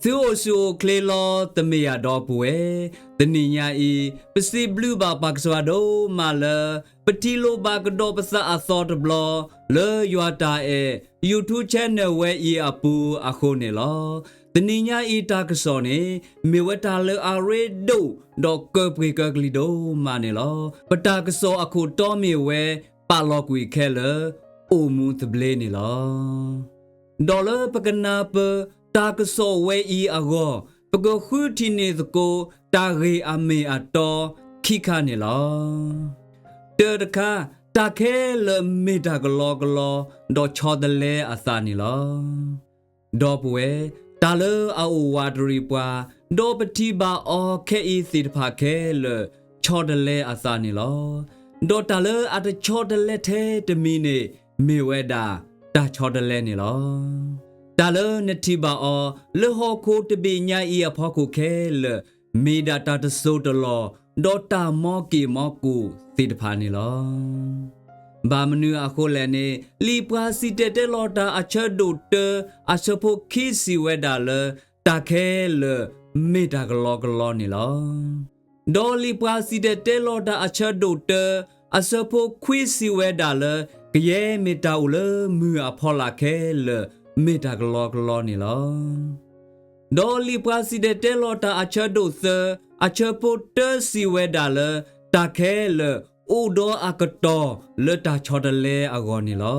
သုအိၣ်ဆူၣ်အိၣ်ချ့လီၤ တမ့ၢ်ယၤဒီပုၢ်ဝဲၢ်. တနံၤညါအံၤ ပစံးဘျုးဘၣ်ပှၤကစၢ်ဒိၣ်မးလၢ ပထံၣ်လိာ်ဘၣ်ကဒီးပသးအသီတဘျီ လၢယွၤတၢ်အဲၣ် YouTube channel ဝဲအံၤအပူၤအဃိန့ၣ်လီၤ. တနံၤညါအံၤတၢ်ကစီၣ်န့ၣ် မ့ၢ်ဝဲတၢ်လၢအရ့ဒိၣ် ဒီးကၢၢ်ပှ့ၤကၢၢ်ကလံၤဒိၣ်မးန့ၣ်လီၤ. ပတၢ်ကစီၣ်အခိၣ်တီမ့ၢ်ဝဲ ပာ်လီၤကွံာ်ခဲလၢာ် အိၣ်မူသဘျ့န့ၣ်လီၤ. ဒီးလၢပကနၢ်ပၢၢ် တၢ်ကစီၣ်ဝဲအံၤအဂီၢ် ပကဃုထံၣ်န့ၢ်သကိး တၢ်ဂ့ၢ်အမ့ၢ်အတီခံခါန့ၣ်လီၤ. တၢတခါ, တၢ်ခဲလၢာ်မ့ၢ်တၢ်ကလီကလီ ဒီးဆီတလဲအသးန့ၣ်လီၤ. ဒီပုၢ်ဝဲၢ်, တၢ်လၢအအိၣ်ဝးတရံးပှၤ ဒီးပထံၣ်ဘၣ်အီၤခဲအံၤသ့ၣ်တဖၣ်ခဲလၢာ် ဆီတလဲအသးန့ၣ်လီၤ. ဒီးတၢ်လၢအတဆီတလဲထဲတမံၤန့ၣ် မ့ၢ်ဝဲဒၣ် တၢ်ဆီတလဲန့ၣ်လီၤ. တၢ်လၢနထံၣ်ဘၣ်အီၤ လၢဟီၣ်ခိၣ်တဘ့ၣ်ညါအံၤအဖီခိၣ်ခဲလၢာ် မ့ၢ်ဒၣ်တၢ်တစိၢ်တလီၢ် ဒီးတၢ်မီက့ၢ်မီကိၣ်သ့ၣ်တဖၣ်န့ၣ်လီၤ. ဘၣ်မနုၤအဃိလဲၣ်န့ၣ် လံာ်ပှၤစံၣ်တဲၤတဲလီၤတၢ်အဆၢဒိၣ်တၢ အဆၢဖိခံစံးဝဲဒၣ်လၢ တၢ်ခဲလၢာ်မ့ၢ်တၢ်ကလီကလီန့ၣ်လီၤ. ဒီးလံာ်ပှၤစံၣ်တဲၤတဲလီၤတၢ်အဆၢဒိၣ်တၢ အဆၢဖိခွံစံးဝဲဒၣ်လၢ ကယဲၢ်မ့ၢ်တၢ်အိၣ်လၢမုၢ်အဖီလာ်ခဲလၢာ် မ့ၢ်တၢ်ကလီကလီန့ၣ်လီၤ. ဒီးလံာ်ပှၤစံၣ်တဲၤတဲလီၤတၢ်အဆၢဒိၣ်သၢ အဆၢဖိတၢစံးဝဲဒၣ်လၢ တၢ်ခဲလၢာ်အိၣ်ဒီးအကတီၢ်လၢတၢ်ဆီတလဲအဂီၢ်န့ၣ်လီ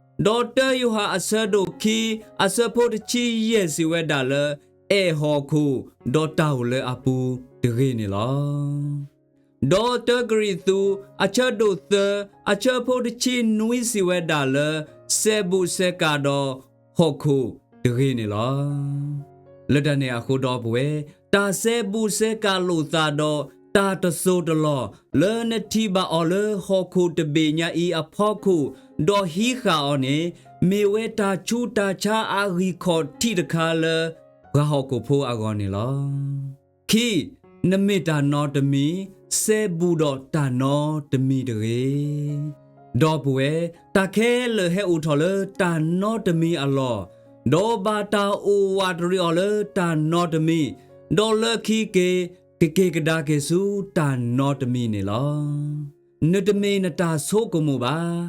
ၤ. ဒီးတၢယိၤဟၣ်အဆၢဒိၣ်ခံ အဆၢဖိတဆံယဲၢ်စံးဝဲဒၣ်လၢ အဲၣ်ဟီၣ်ခိၣ် ဒီးတၢ်အိၣ်လၢအပူၤတဂ့ၤန့ၣ်လီၤ. ဒီးတၢကရံၣ်သူး အဆၢဒိၣ်သၢ အဆၢဖိတဆံနွံစံးဝဲဒၣ်လၢ စဲဘူးစဲကၤဒီးဟီၣ်ခိၣ်တဂ့ၤန့ၣ်လီၤ. လၢတၢ်န့ၣ်အဃိဒီပုၢ်ဝဲၢ်, တၢ်စဲဘူးစဲကၤလိာ်သးဒီး တၢ်တစိၢ်တလီၢ် လၢနထံၣ်ဘၣ်အီၤလၢဟီၣ်ခိၣ်တဘ့ၣ်ညါအံၤအဖီခိၣ် ဒီးဟံးဃာ်အီၤန့ၣ် မ့ၢ်ဝဲတၢ်ဆူးတၢ်ဆါအဂံၢ်ခီၣ်ထံးတခါလၢ ပှၤဟီၣ်ခိၣ်ဖိအဂီၢ်န့ၣ်လီၤ. ခံ, နမ့ၢ်တၢ်နီတမံၤ, စဲဘူးဒီးတၢ်နီတမံၤတဂ့ၤ. ဒီပုၢ်ဝဲၢ်, တၢ်ခဲလၢာ်ဟဲအိၣ်ထီၣ်လၢတၢ်နီတမံၤအလီၢ်, ဒီးဘၣ်တၢ်အိၣ်ဝးတရံးအီၤလၢတၢ်နီတမံၤ, ဒီးလၢခံက့ၤ ကက့ၤကဒါက့ၤဆူတၢ်နီတမံၤန့ၣ်လီၤ. နတမ့ၢ်နတၢ်ဆိကမိၣ်ဘၣ်.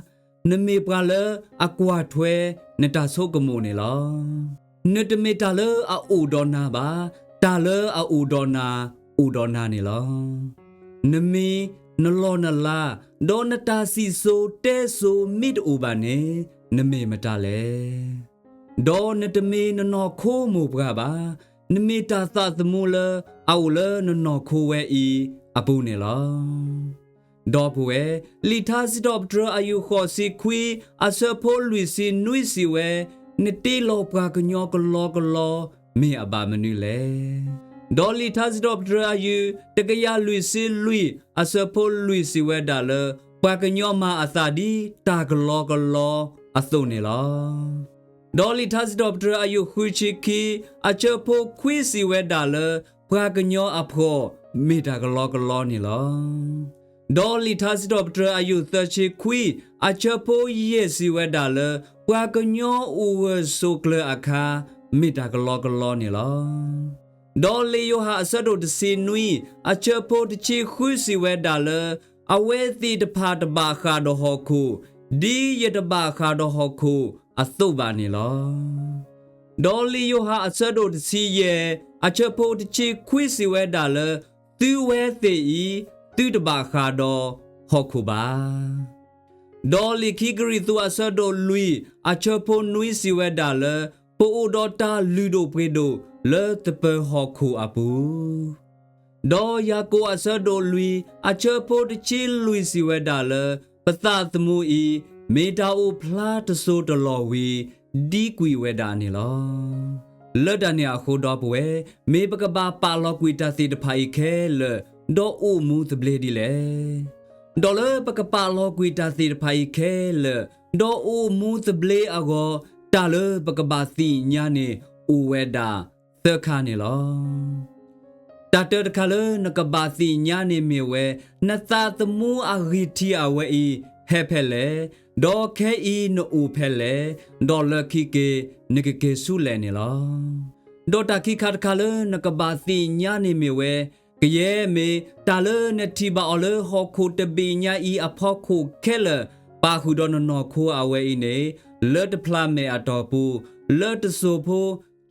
နမ့ၢ်ပှၤလၢအကွၢ်ထွဲနတၢ်ဆိကမိၣ်န့ၣ်လီၤ. နတမ့ၢ်တၢ်လၢအအိၣ်ဒီးနၤဘၣ်, တၢ်လၢအအိၣ်ဒီးနၤ အိၣ်ဒီးနၤန့ၣ်လီၤ. နမံၤ, နလီၢ်နလၤ, ဒီးနတၢ်စံၣ်စိၤတဲစိၤမ့ၢ်တအိၣ်ဘၣ်န့ၣ် နမ့ၢ်မတၤလဲၣ်. ဒီးနတမ့ၢ်နနီၢ်ခိမိၢ်ပှၢ်ဘၣ်, နမ့ၢ်တၢ်သးသမူလၢအအိၣ်လၢနနီၢ်ခိဝဲအံၤအပူၤန့ၣ်လီၤ. ဒီပုၢ်ဝဲၢ်, လံာ်ထါစံးထီၣ်ပတြၢၤအယုၢ်ဃိးဆံခွံ အဆၢဖိလွံၢ်ဆံနွံစံးဝဲ, နတ့လီၤပှၤကညီကလီကလီ မ့ၢ်အဘၣ်မနုၤလဲၣ်. ဒီးလံာ်ထါစံးထီၣ်ပတြၢၤအယုၢ်တကယၤလွံၢ်ဆံလွံၢ် အဆၢဖိလွံၢ်စံးဝဲဒၣ်လၢ ပှၤကညီမၤအသးဒ်တၢ်ကလီကလီအသိးန့ၣ်လီၤ. ဒီးလံာ်ထါစံးထီၣ်ပတြၢၤအယုၢ်ဃုဆံခံ အဆၢဖိခွံစံးဝဲဒၣ်လၢ ပှၤကညီအဖှီၣ်မ့ၢ်တၢ်ကလီကလီန့ၣ်လီၤ. ဒီးလံာ်ထါစံးထီၣ်ပတြၢၤအယုၢ်သၢဆံခွံ အဆၢဖိယဲၢ်စံးဝဲဒၣ်လၢ ပှၤကညီအိၣ်ဂၢၢ်ဆိးကျၢၤအခါ မ့ၢ်တၢ်ကလီကလီန့ၣ်လီၤ. ဒီးလံာ်ယိၤဟၣ်အဆၢဒိၣ်တဆံနွံ အဆၢဖိတဆံဃုစံးဝဲဒၣ်လၢ အဝဲသ့ၣ်တဖၣ်တဘၣ်ဃးဒီးဟီၣ်ခိၣ် ဒ်ယတဘၣ်ဃးဒီးဟီၣ်ခိၣ်အသိးဘၣ်န့ၣ်လီၤ. ဒီးလံာ်ယိၤဟၣ်အဆၢဒိၣ်တဆံယဲၢ် အဆၢဖိတဆံခွံစံးဝဲဒၣ်လၢ သုဝဲသ့ၣ်အံၤ သုတဘၣ်ဃးဒီးဟီၣ်ခိၣ်ဘၣ်. ဒီးလံာ်ခံကရံၣ်သူးအဆၢဒိၣ်လွံၢ် အဆၢဖိနွံစံးဝဲဒၣ်လၢ ပအိၣ်ဒီးတၢ်လုၢ်ဒိၣ်ပှ့ၤဒိၣ်လၢသပၢၤဟီၣ်ခိၣ်အပူၤ ဒီးယၤကိာ်အဆၢဒိၣ်လွံၢ် အဆၢဖိတဆံလွံၢ်စံးဝဲဒၣ်လၢ ပသးသမူအံၤ မ့ၢ်တၢ်အိၣ်ဖျါတစိၤတလီၢ်ဝံၤ ဒံကွံာ်ဝဲဒၣ်န့ၣ်လီၤ. လၢတၢ်န့ၣ်အဃိဒီပုၢ်ဝဲၢ်, မ့ၢ်ပကဘၣ်ပာ်လီၤကွံာ်တၢ်သ့ၣ်တဖၣ်အံၤခဲလၢာ် ဒီးအိၣ်မူသဘျ့ဒ်လဲၣ်. ဒီးလၢပကပာ်လီၤကွံာ်တၢ်သ့ၣ်တဖၣ်အံၤခဲလၢာ် ဒီးအိၣ်မူသဘျ့အဂီၢ်, တၢ်လၢပကဘၣ်သ့ၣ်ညါန့ၣ် အိၣ်ဝဲဒၣ်သၢခါန့ၣ်လီၤ. တၢ်တၢတခါလၢနကဘၣ်သ့ၣ်ညါန့ၣ်မ့ၢ်ဝဲ နသးသမူအဂံၢ်ထံးအဝဲအံၤ ဟဲဖဲလဲၣ်, ဒီးခဲအံၤနအိၣ်ဖဲလဲၣ်, ဒီးလၢခံက့ၤ နကက့ၤဆူလဲၣ်န့ၣ်လီၤ. ဒီးတၢ်ခံခါတခါလၢနကဘၣ်သ့ၣ်ညါန့ၣ်မ့ၢ်ဝဲ, ကယဲၢ်မ့ၢ်တၢ်လၢနထံၣ်ဘၣ်အီၤလၢဟီၣ်ခိၣ်တဘ့ၣ်ညါအံၤအဖီခိၣ်ခဲလၢာ်, ပာ်ဃုာ်ဒီးနနီၢ်ခိအဝဲအံၤန့ၣ်, လၢတဖျးမဲာ်အတီၢ်ပူၤ, လၢတစိၢ်ဖိ,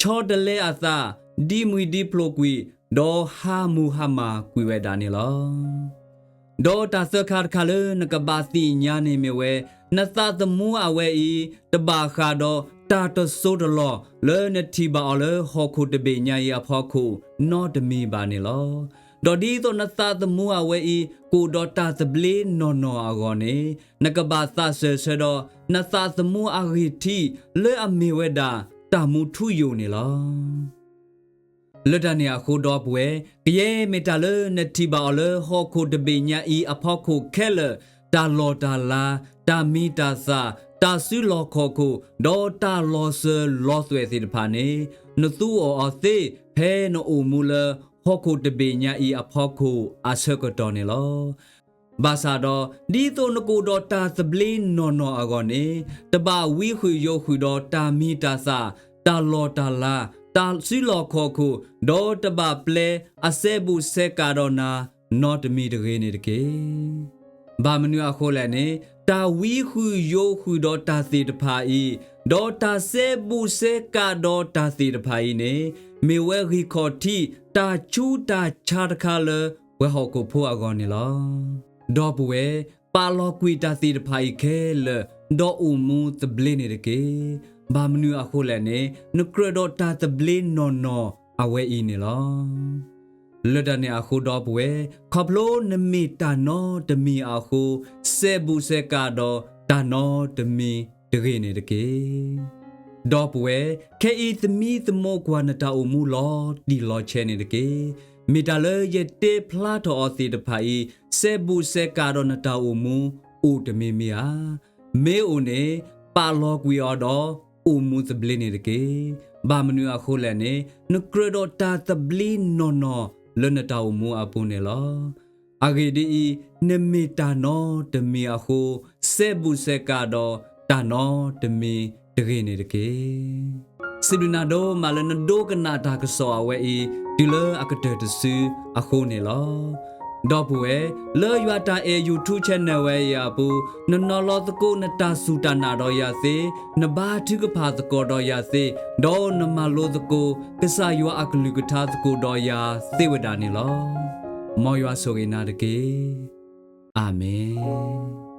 ဆီတလဲအသး, ဒံမုၢ်ဒံဖျိးကွံာ်, ဒီးဟးမုၢ်ဟးမၢ်ကွံာ်ဝဲဒၣ်န့ၣ်လီၤ. ဒီးတၢ်သၢခါတခါလၢနကဘၣ်သ့ၣ်ညါန့ၣ်မ့ၢ်ဝဲ, နသးသမူအဝဲအံၤ, တဘၣ်ဃးဒီးတၢ်တစိတလီၢ်လၢနထံၣ်ဘၣ်အီၤလၢဟီၣ်ခိၣ်တဘ့ၣ်ညါအံၤအဖီခိၣ်နီတမံၤဘၣ်န့ၣ်လီၤ. ဒီးဒ်သိးနသးသမူအဝဲအံၤ ကအိၣ်ဒီးတၢ်သဘျ့နီၢ်နီၢ်အဂီၢ်န့ၣ်, နကဘၣ်သးစၢၢ်ဆၢဒီးနသးသမူအဂံၢ်ထံးလၢအမ့ၢ်ဝဲဒၣ်တၢ်မူထူယိာ်န့ၣ်လီၤ. လၢတၢ်န့ၣ်အဃိဒီပုၢ်ဝဲၢ်, ကယဲၢ်မ့ၢ်တၢ်လၢနထံၣ်ဘၣ်အီၤလၢဟီၣ်ခိၣ်တဘ့ၣ်ညါအံၤအဖီခိၣ်ခဲလၢာ်, တၢ်လီၢ်တၢ်လၤ, တၢ်မံၤတၢ်သၣ်, တၢ်စုလီၢ်ခီၣ်ခိၣ်, ဒီးတၢ်လီၤစၢၤလီၤသွဲၣ်သ့ၣ်တဖၣ်န့ၣ်, နသူအီၤအီၤသ့ ဖဲနအိၣ်မူလၢဟီၣ်ခိၣ်တဘ့ၣ်ညါအံၤအဖီခိၣ်အဆၢကတီၢ်န့ၣ်လီၤ. ဘၣ်ဆၣ်ဒီး ဒ်သိးနကအိၣ်ဒီးတၢ်သဘျ့နီၢ်နီၢ်အဂီၢ်န့ၣ်, တဘၣ်ဝံဃုာ်ယိးဃုာ်ဒီးတၢ်မံၤတၢ်သၣ်, တၢ်လီၢ်တၢ်လၤ, တၢ်စုလီၢ်ခီၣ်ခိၣ်, ဒီးတဘၣ်ပျဲအစဲဘူးစဲကးဒီးနၤနီတမံၤတဂ့ၤန့ၣ်တက့ၢ်. ဘၣ်မနုၤအဃိလဲၣ်န့ၣ်, တၢ်ဝံဃုာ်ယိးဃုာ်ဒီးတၢ်သ့ၣ်တဖၣ်အံၤ, ဒီးတၢ်စဲဘူးစဲကးဒီးတၢ်သ့ၣ်တဖၣ်အံၤန့ၣ်, မ့ၢ်ဝဲဂံၢ်ခီၣ်ထံးတၢ်ဆူးတၢ်ဆါတခါလၢပှၤဟီၣ်ခိၣ်ဖိအဂီၢ်န့ၣ်လီၤ. ဒီပုၢ်ဝဲၢ်, ပာ်လီၤကွံာ်တၢ်သ့ၣ်တဖၣ်အံၤခဲလၢာ်, ဒီးအိၣ်မူသဘျ့န့ၣ်တက့ၢ်. ဘၣ်မနုၤအဃိလဲၣ်န့ၣ်, နကြၢးဒီးတၢ်သဘျ့နီၢ်နီၢ်အဝဲအံၤန့ၣ်လီၤ. လၢတၢ်န့ၣ်အဃိဒီပုၢ်ဝဲၢ်, ခီဖျိနမ့ၢ်တၢ်နီတမံၤအဃိ, စဲဘူးစဲကးဒီးတၢ်နီတမံၤတဂ့ၤန့ၣ်တက့ၢ်. ဒီပုၢ်ဝဲၢ်, ခဲအံၤသမံသမိးကွၢ်နတၢ်အိၣ်မူလီၤတံၢ်လီၤဆဲးန့ၣ်တက့ၢ်. မ့ၢ်တၢ်လၢယတဲဖျါထီၣ်အီၤသ့ၣ်တဖၣ်အံၤ, စဲဘူးစဲကးဒီးနတၢ်အိၣ်မူအိၣ်တမံၤမံၤဧါ. မ့ၢ်အိၣ်န့ၣ်, ပာ်လီၤကွံာ်အီၤဒီးအိၣ်မူသဘျ့န့ၣ်တက့ၢ်. ဘၣ်မနုၤအဃိလဲၣ်န့ၣ်, နကြၢးဒီးတၢ်သဘျ့နီၢ်နီၢ်လၢနတၢ်အိၣ်မူအပူၤန့ၣ်လီၤ. အဂ့ၢ်ဒ်အံၤ, နမ့ၢ်တၢ်နီတမံၤအဃိ, စဲဘူးစဲကးဒီးတၢ်နီတမံၤတဂ့ၤန့ၣ်တက့ၢ်. စံးဘျုးနၤဒိၣ်မးလၢနဒိကနၣ်တၢ်ကစီၣ်အဝဲအံၤ တုၤလၢအကတၢၢ်တစုအဃိန့ၣ်လီၤ. ဒီပုၢ်ဝဲၢ်, လၢယွၤတၢ်အဲၣ် YouTube channel ဝဲအံၤအပူၤ, နနီၤလီၤသကိးနတၢ်စူၢ်တၢ်နာ်ဒီးယၤသ့, နဘါထုကဖၣ်သကိးဒီးယၤသ့, ဒီးနမၤလိသကိး ကစၢ်ယွၤအကလုၢ်ကထါသကိးဒီးယၤသ့ဝဲဒၣ်န့ၣ်လီၤ. မ်ယွၤဆိၣ်ဂ့ၤနၤတက့ၢ်. အၤမ့ၣ်.